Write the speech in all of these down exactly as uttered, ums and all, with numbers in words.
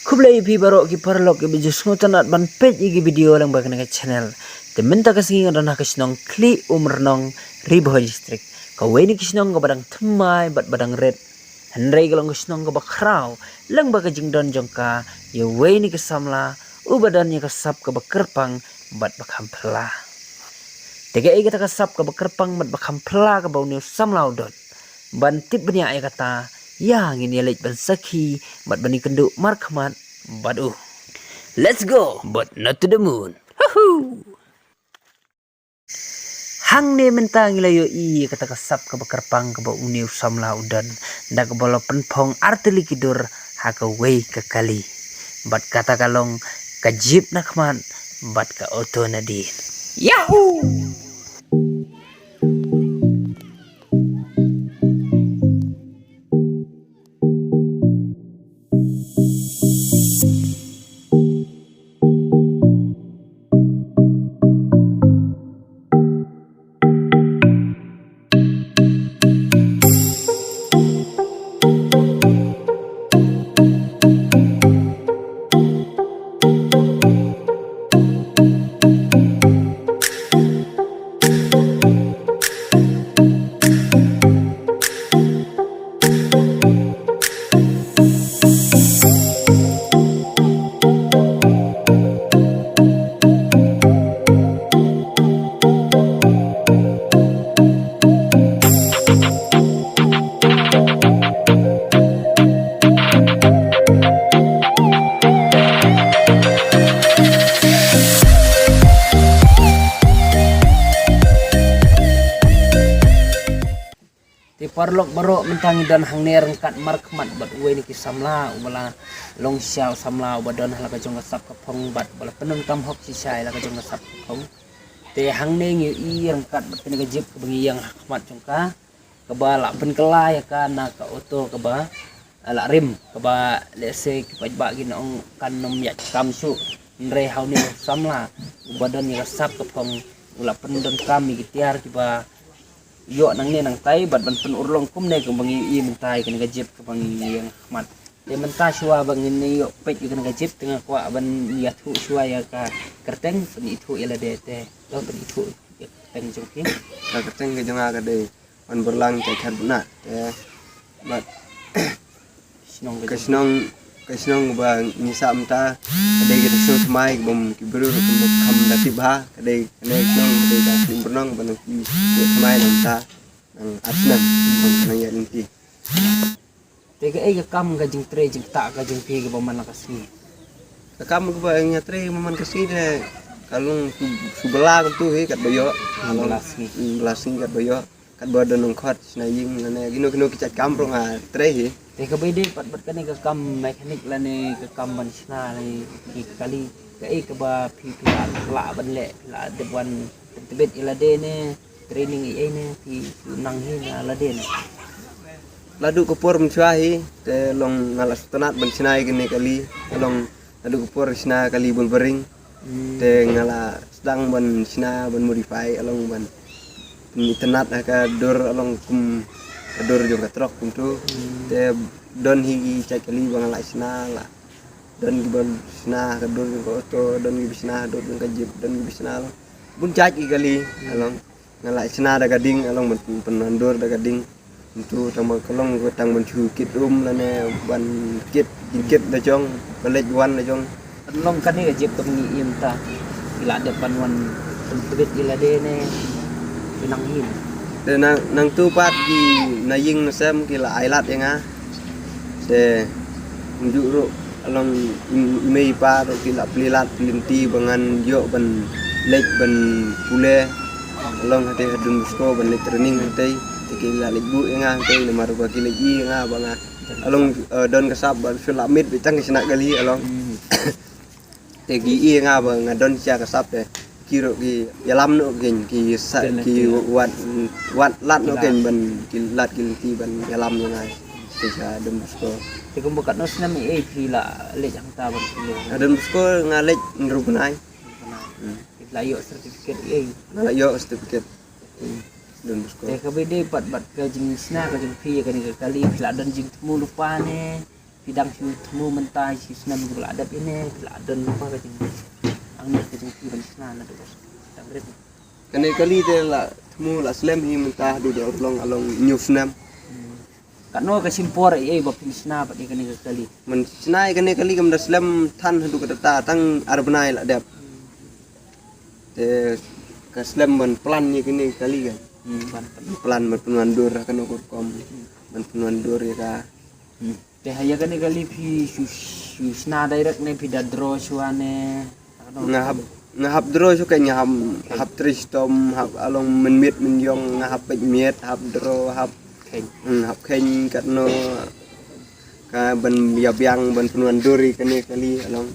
Khublei ïa phi baroh ki paralok kiba ju sngewtynnat ban peit ïa ki video lyngba kane ka channel. Te mynta ka sngi nga don ha ka shnong Khlieh Umrnong, Ri Bhoi District. Kawei na ki shnong kaba dang thymmai bad ba dang rit. Hynrei ka long ka shnong kaba khraw lyngba ka jingdon jong ka ïa uwei na ki samla uba don ïa ka sap kaba kyrpang bad ba kham phylla. Te kaei kata ka sap kaba kyrpang bad ba kham phylla kaba une u samla u don? Ban tip bniah ïa kata, ïa ngin ïa leit ban sakhi bad ban ïakynduh markhmat bad u. Let's go! But not to the moon. Huhu! Hangne mynta ngi la ïohi ïa kata ka sap kaba kyrpang kaba une u samla u don, da kaba la pynphong artylli ki dur ha kawei ka kali. Bad kata ka long ka jeep na khmat bad ka auto na dien. Yahoo! Te paralok baroh, mynta ngi don hangne ryngkat markhmat bad uwei na ki samla uba la long shisha u samla uba don ha la ka jong ka sap ka phong bad uba la pyndonkam hok shisha ïa la ka jong ka sap ka phong. Te hangne ngi ïohi ryngkat bad kane ka jeep kaba ngi ïeng ha khmat jong ka, kaba la pynkylla ïa ka na ka auto kaba, ah, la rim, kaba lehse ki paidbah kin ong kan ym ïaid kam shuh. Hynrei ha une u samla uba don ïa ka sap ka phong u la pyndonkam ïa ki tiar kiba ïoh nangne nangtai bad ban pynurlong kumne kaba ngi ïohi mynta ïa kane ka jeep kaba ngi ïeng ha khmat. Te mynta shuwa ba ngin ïoh peit ïa kane ka jeep te nga kwah ban ïathuh shuwa ïa ka kyrteng, pynithuh ïa lade te. To pynithuh ïa ka kyrteng jong phi. Ka kyrteng ka jong nga ka dei Wanborlang Jaither Bnah. Te bad Shnong ka ka jong shnong, ka shnong ba ngi sah mynta ka dei ka shnong thymmai kaba ki briew ruh kim da tip bha, ka dei kane ka shnong ka dei ka Khlieh Umrnong ba nang ki thymmai na mynta nang ar snem ba nang ïaid lynti. Te kaei ka kam ka jingtrei jingktah ka jong phi kaba man la ka sngi? Ka kam kaba ngi ïatrei kaba man ka sngi te ka long shu, shu bylla kumtu hi katba ïoh. Bylla sngi. Hmm, bylla sngi katba ïoh. Katba don nongkhot shna ïing lane kino kino ki jait kam ruh nga trei hi. Te kaba ïadei pat bad kane ka kam mechanic lane ka kam ban shna lane ki kali, kaei kaba phi, phi lah, lah ban leh, phi la dep wan pyntbit ïa lade ne training ei ei ne phi, phi nang hi na lade ne? La duh ka por mynshuwa hi te long nga la sngewtynnat ban shna ïa kane ka kali, long la duh ka por shna kali ball bearing. Hmm. Te nga la sdang ban shna ban modify along ban pynitynnat ha ka dur along kum ka dur jong ka trok kumtu. Hmm. Te don hi ki jait kali ba nga la shna la. Don kiba shna ha ka dur jong ka auto, don kiba shna ha ka dur jong ka jeep, don kiba shna along bun jait ki kali. Hmm. Along nga la shna da ka ding along ban pyn-, pynwandur da ka ding. Ntu tang ba ka long ka tang ban shu kit um lane ban kit, kit da jong ba leit wan da jong. Long kane ka jeep kaba ngi ïohi mynta ki la dep ban wan pyntbit ïa lade ne ki nang hi? Te nang, nangtu pat ki na ïing na sem ki la ai lad ïa nga. Te kumjuh ruh along i mei i pa ruh ki la plie lad plie lynti ba ngan ïoh ban leit ban pule along hatei ha Don Bosco ban leit training hatei. Te ki la leit buh ïa nga hatei namar ba ki la ïohi ïa nga ba nga along, eh, don ka sap ba shu la miet ba tang ka shna kali along. Hmm. Te ki ïohi ïa nga ba nga don shisha ka sap te ki ruh ki ïalam noh kein ki sa-, ki wad, wad lad noh kein ban ki lad ki lynti ban ïalam ïa nga shisha Don Bosco. Te kumba katno snem ei ei phi la leit hangta ban pule? Ha Don Bosco nga leit hynriew bnai. Hmm. Phi la ïoh certificate ei ei? Nga la ïoh certificate. Hmm. Don Bosco. Te kaba ïadei pat bad ka jingshna ka jong phi ïa kane ka kali phi la don jingthmu lypa ne? Phi dang shu thmu mynta shi snem kiba la dep ine, phi la don lypa ka jing, hangne ka jingphi ban shna naduh dang rit? Kane kali te la thmu la slem hi mynta haduh da long, long hynñiew snem. Katno ka shim por ei ei ba phin shna pat ïa kane ka kali? Mynshna ïa kane kali kam da slem than haduh katta, tang ar bnai la dep. Te ka slem ban plan ïa kane kali kan. Hmm, ban plan. Plan ban pynwandur ha kano ka rukom. Hmm. Ban pynwandur ïa ka. Hmm. Te ha ïa kane kali phi shu, shu shna direct ne phi da draw shuwa ne? Nga hap, nga hap draw shuwa, nga hap, hap trei shitom, hap along mynmiet mynjong, nga hap peit miet, hap draw, hap kheiñ. Hmm, hap kheiñ katno ka ban ïa biang ban pynwandur ïa kane kali along.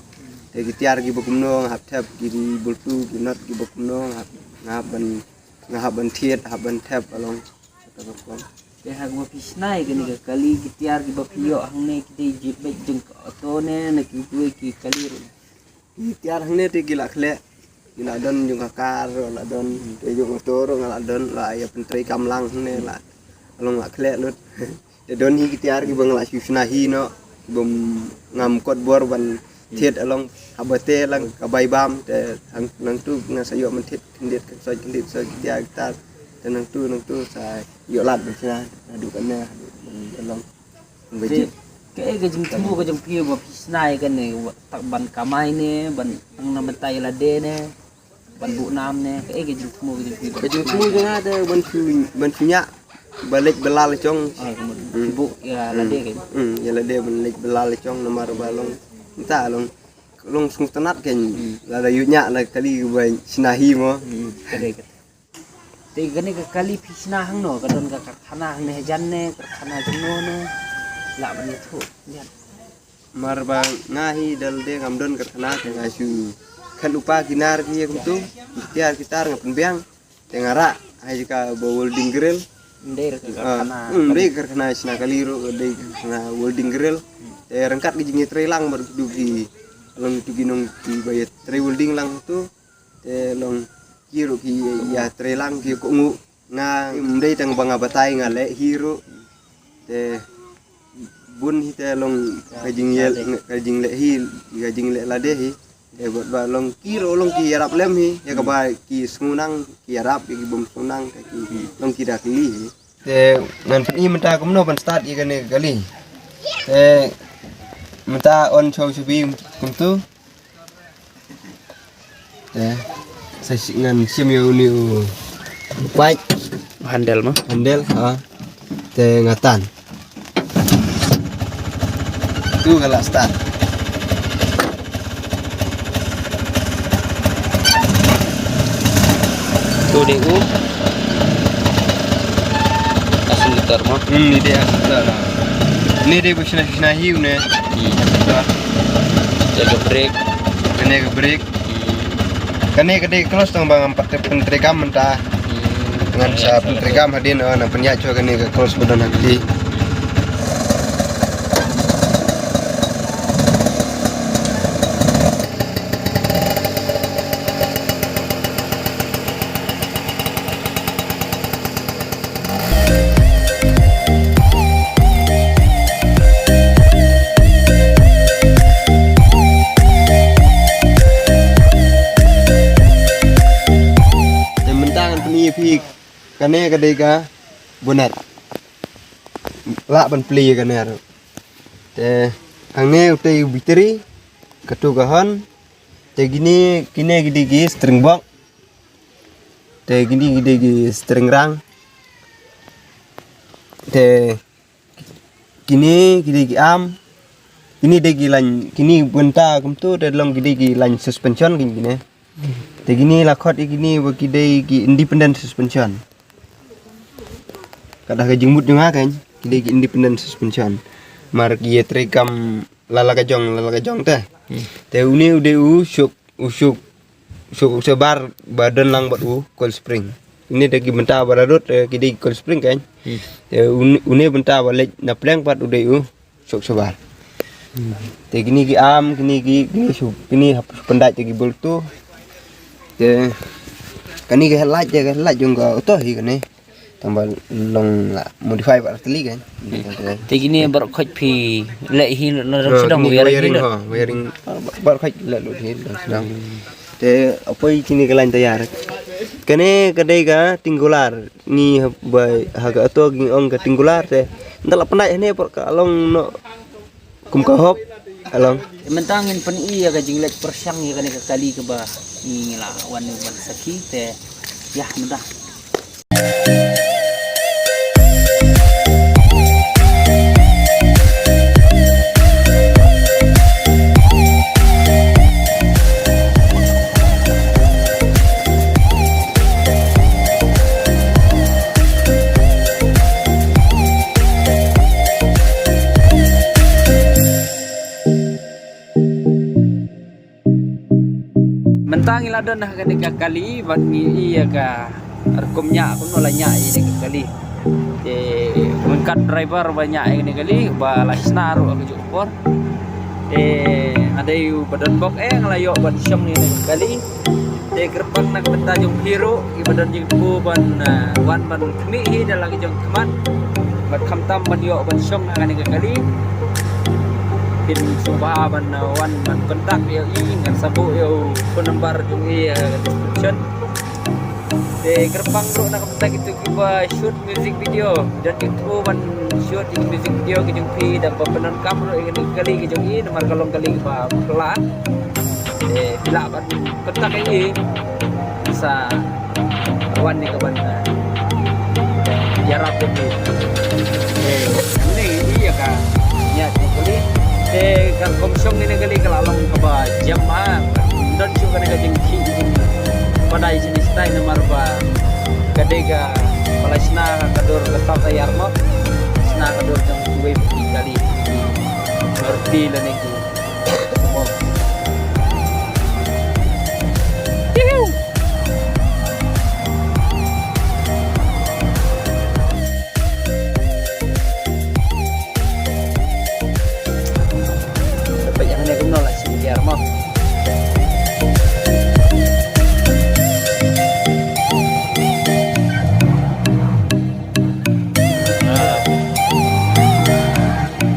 Te ki tiar kiba kumno nga hap thep, ki bultu, ki not kiba kumno nga hap, nga hap ban, nga hap ban thied, hap ban thep along. Te ha kaba phi shna ïa kane ka kali, ki tiar kiba phi ïoh hangne ki dei jingpeit jong ka auto ne na kiwei ki kali ruh? Ki tiar hangne te ki la khleh, ki la don jong ka kar ruh la don, te jong auto ruh nga la don, la ïa pyntrei kam lang hangne la, along la khleh lut. Te don hi ki tiar kiba nga la shu shna hi noh, kiba ngam kot bor ban thied along, haba te lang ka bai bam, te hang nangtu nga sa ïoh ban thied khyndiat, khyndiat, khyndiat, sa ki tiar ki tar, te nangtu, nangtu sa ïoh lad ban shna, naduh kane, naduh ban long. Te kaei ka jingthmu ka jong phi ba phi shna ïa kane, tak ban kamai ne, ban tang na mynta ïa lade ne, ban buh nam ne, kaei ka jingthmu ka jong phi? Ka jingthmu jong nga te ban shu, ban shu ñiah ba leit ba lal jong. Ah, ka mut buh ïa lade kein. Hmm, ïa lade ban leit ba lal jong namar ba long, mynta long, long sngewtynnat kein. Hmm. Lada ïoh ñiah la kali ba shna hi mo. Hmm, ka dei ka Te kane ka kali phi shna hangno, ka don ka karkhana hangne hajan ne, karkhana jongno ne, lah ban ïathuh jan. Mar ba nga hi da lade ngam don karkhana, te nga shu khan u pa ki nar ki ïa kumtu, ki tiar ki tar nga pynbiang, te nga rah ha jaka ba welding grill. Ym dei ka karkhana. Hmm, ym dei ka karkhana shna kali ruh, dei ka karkhana welding grill. Te ryngkat ka jingïatreilang bad kito ki, long kito ki nong kiba ïatrei welding lang tu. Te long ki ruh ki ïatreilang ki kohnguh. Nga ym dei tang ba nga batai, nga leh hi ruh. Te bun hi te long ka jingïaleh, ka jingleh hi, ka jingleh lade hi. Te bad ba long ki ruh long ki ïarap lem hi ïa kaba ki sngewthuh, ki ïarap ïa ki bym sngewthuh, ka ki long ki da kylli hi. Te ngan pyni mynta kumno ban start ïa kane ka kali. Te mynta on shuwa shuwa kumtu. Te sa shi-, ngan shim ïa une u paip. Handle mo? Handle, ha. Te nga tan. Tu ka la start. Tu dei u accelerator mo? Hmm, ni dei accelerator. Ni dei ba shna shna hi une. Hmm. Te ka brake. Kane ka brake. Hmm. Kane ka dei ka clutch tang ba ngam pat pyntreikam mynta. Hmm. Ngan sa pyntreikam hadien, oh, ngan pynïaid shuwa kane ka clutch ba don ha kti. Te mynta ngan pyni ïa phi, kane ka dei ka bonnet. Lah ban plie kane ruh. Te hangne utei u battery, katu ka horn. Te kine, kine ki dei ki steering box. Te kine ki dei ki steering rang. Te kine ki dei ki arm. Kine dei ki line, kine bynta kumtu te long ki dei ki line suspension kine, kine. Te kine la khot ïa kine ba ki dei ki independent suspension. Kata ka jingmut jong nga kan, ki dei ki independent suspension. Mar ki ïatreikam la la ka jong, la la ka jong te. Hmm. Te une u dei u shock, u shock, shock, shock absorber ba don lang bad u coil spring. Une dei ki bynta ba la dot, eh, ki dei coil spring kan. Hmm. Te une, une bynta ba leit na pleng pat u dei u shock absorber. Hmm. Te kine ki arm, kine ki, kine shu, kine hap shu pyndait te ki bultu. Te kane ka headlight, te ka headlight jong ka auto hi kane. Tang ba long la modify ba kali kan. Te kine baroh khoit phi leh hi na rong sdang, wiring hi, wiring baroh khoit leh lut hi rong sdang. Te apoi kine ka line tayar. Kane ka dei ka tingkular, ngi ha ba ha ka ato ngi ong ka tingkular te. Nda la pynai hane por ka long noh kum ka hop along. Te mynta ngin pyni ïa ka jingleh pyrshang ïa kane ka kali kaba ngi la wan ban sakhi te. Ïa mynta. Mynta ngi la don ha kane ka kali bad ngi ïohi ïa ka rukom ñiah kumno la ñiah ïa kane ka kali. Te mynta driver ba ñiah ïa kane ka kali ba la shna ruh ha kajuh ka por. Te nga dei uba don bok eh nga la ïoh ban shong ïa kane ka kali. Te kyrpang na ka bynta jong phi ruh kiba don jingthmu ban, ah, wan ban khmih hi da la ki jong khmat. Bad khamtam ban ïoh ban shong ha kane ka kali. Phin sngewbha ban, ah, wan ban contact ïa i, ngan sa buh ïa u phone number jong i ha ka description. Te kyrpang ruh na ka bynta kito kiba shoot music video. Don jingthmu ban shoot ïa ki music video ki jong phi da ba pyndonkam ruh ïa kane ka kali ki jong i namar ka long kali kaba phylla. Te phi lah ban contact ïa i sa wan ïa ka ban, eh, ïarap ïa phi. Te ne ïa ka ñiah jong ka kali. Te ka rukom shong ïa kane ka kali ka la long kaba jem ha. Don shuh kane ka jingkhih jingpadai shane shatai namar ba ka dei kaba la shna ha ka dur ka sap tayar mo. Shna ha ka dur jong kiwei pat ki kali ki rti lane ki. Dapat yang ni kumno lah sini biar mo.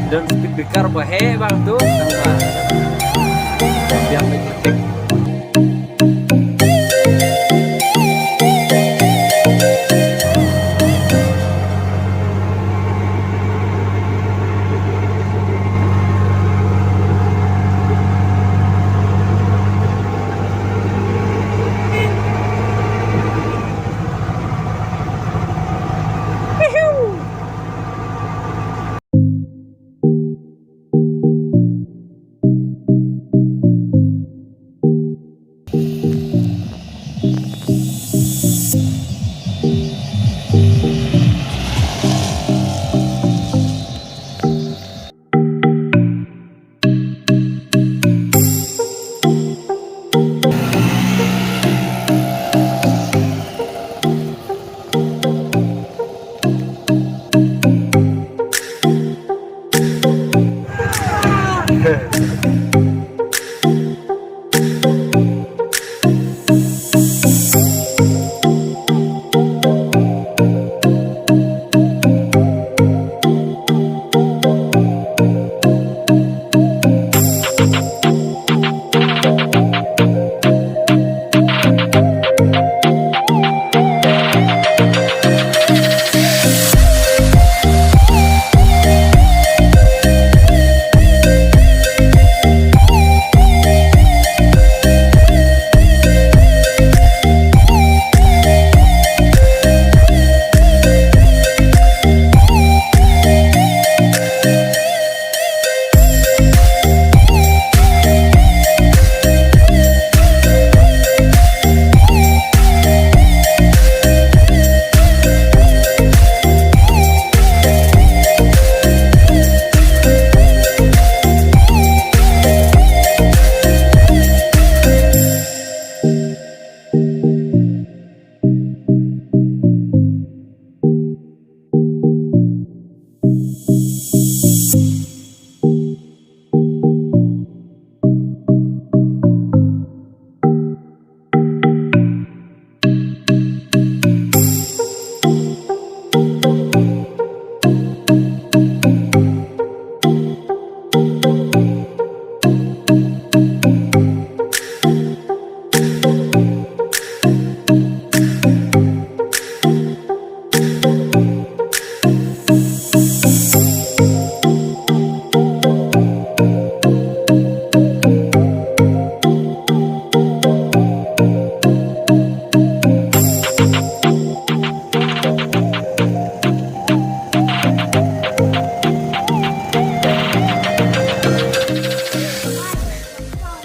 Don speed breaker ba heh bang tu, tang ba biang ba jepek.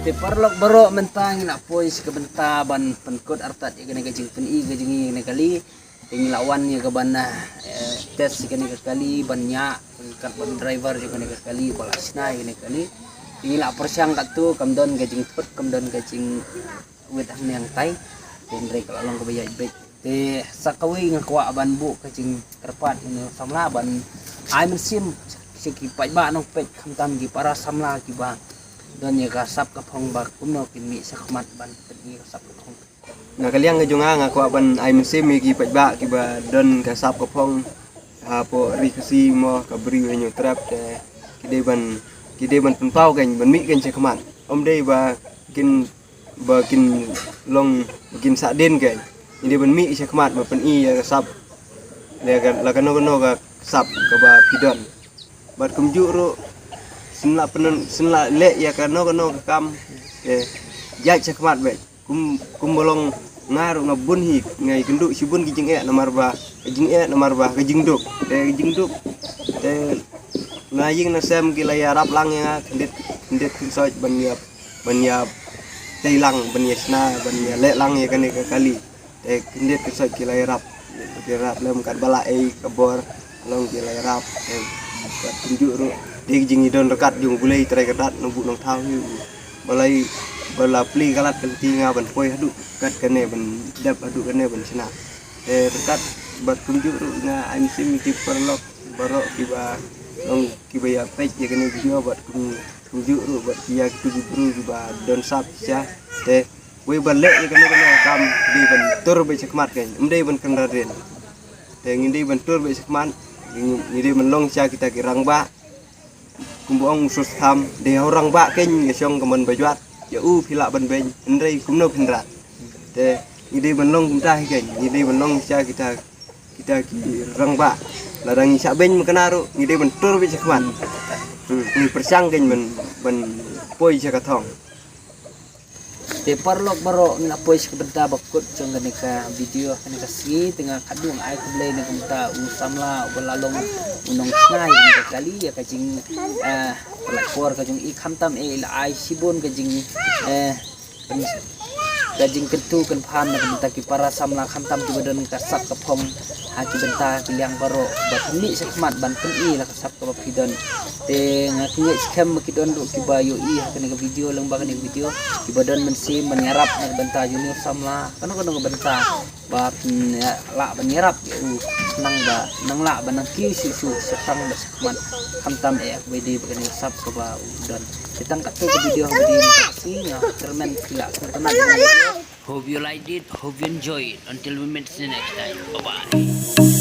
Te paralok baroh, mynta ngi la poi sha ka bynta ban pynkut artat ïa kane ka jingpyni ka jong ngi ïa kane ka kali. Te ngi la wan ïa ka ban, eh, test ïa kane ka kali ban ñiah, kat ba u driver jong kane ka kali ba la shna ïa kane ka kali. Te ngi la pyrshang katto, kam don ka jingthut, kam don ka jingwit hangne hangtai. Te hynrei ka la long kaba ïaid beit. Te sa kawei nga kwah ban buh ka jingkyrpad ïa u samla ban ai mynsiem sha ki paidbah nongpeit, khamtam ki para samla kiba don ïa ka sap ka phong ba kumno kin mih shakhmat ban pyni ka sap ka phong. Na ka liang ka jong nga, nga kwah ban ai mynsiem ïa ki paidbah kiba don ka sap ka phong hapoh Ri Khasi mo ka Bri u Hynñiewtrep, te ki dei ban, ki dei ban pynpaw kein, ban mih kein shakhmat. Ym dei ba kin, ba kin long, ba kin sah dien kein. Ngi dei ban mih shakhmat ban pyni ïa ka sap, la ka, la kano kano ka sap kaba phi don. Bad kumjuh ruh, shen la pynlong, shen la leh ïa kano kano ka kam, eh, ïaid shakhmat beit. Kum, kumba long nga ruh nga bun hi, nga ïakynduh shibun ki jingeh namar ba, ka jingeh namar ba ka jingduk. Te ka jingduk, te na ïing na sem ki la ïarap lang ïa nga, khyndiat, khyndiat khynsoit ban ïa, ban ïatei lang, ban ïashna, ban ïaleh lang ïa kane ka kali. Te khyndiat khynsoit ki la ïarap, ki la ïarap lem, katba la ei ka bor, long ki la ïarap. Te kat kumjuh ruh, dei ka jingïadon ryngkat jong U Blei Trai Kynrad Nongbuh Nongthaw hi. Balei, ba la plie ka lad ka lynti nga ban poi haduh kat kane, ban dep haduh kane ban shna. Te ryngkat bad kumjuh ruh nga ai mynsiem ïa ki paralok baroh kiba long kiba ïa peit ïa kane video, bad kum, kumjuh ruh bad ïa kitu ki briew kiba don sap shisha. Te wei ban leh ïa kano kano ka kam, ngi dei ban tur beit shakhmat kein, ym dei ban kynran dien. Te ngi dei ban tur beit shakhmat, ngi, ngi dei ban long sha kita ki rangbah. Kumba ong u Sostham, dei ha u rangbah kein ïa shong ka mon ba jwat, ïa u phi lah ban beiñ, hynrei kumno phin rah. Te ngi dei ban long kumta hi kein, ngi dei ban long sha kita, kita ki rangbah. Lada ngi shah beiñ makna ruh, ngi dei ban tur beit shakhmat. Hmm, ngi pyrshang kein ban, ban poi sha ka thong. Te paralok baroh, ngi la poi sha ka bynta ba kut jong kane ka video, kane ka sngi, te nga khatduh ai khublei na ka bynta u samla uba la long u nongshna ïa kane ka kali, ïa ka jing, eh, la por ka jong i, khamtam eh i la ai shibun ka jing, eh, ka jingkyntu kynpham na ka bynta ki para samla, khamtam kiba don ka sap ka phong ha ki bynta ki liang baroh, ba pynmih shakhmat ban pyni la ka sap kaba phi don. Te nga kynjah skhem ba ki don ruh kiba ïohi ha kane ka video, lyngba kane ka video, kiba don mynsiem ban ïarap na ka bynta jong une u samla, kano kano ka bynta ba phin lah ban ïarap ïa u, nang ba nang lah ban nang kiew shuh shuh shaphang bad shakhmat, khamtam eh ba dei ba kane ka sap kaba u don. Te tang katto ka video ha ka video mynta ka sngi, nga kyrmen phi lah sngewtynnat ïa kane ka video. Hope you liked it, hope you enjoy it. Until we meet next time. Bye bye.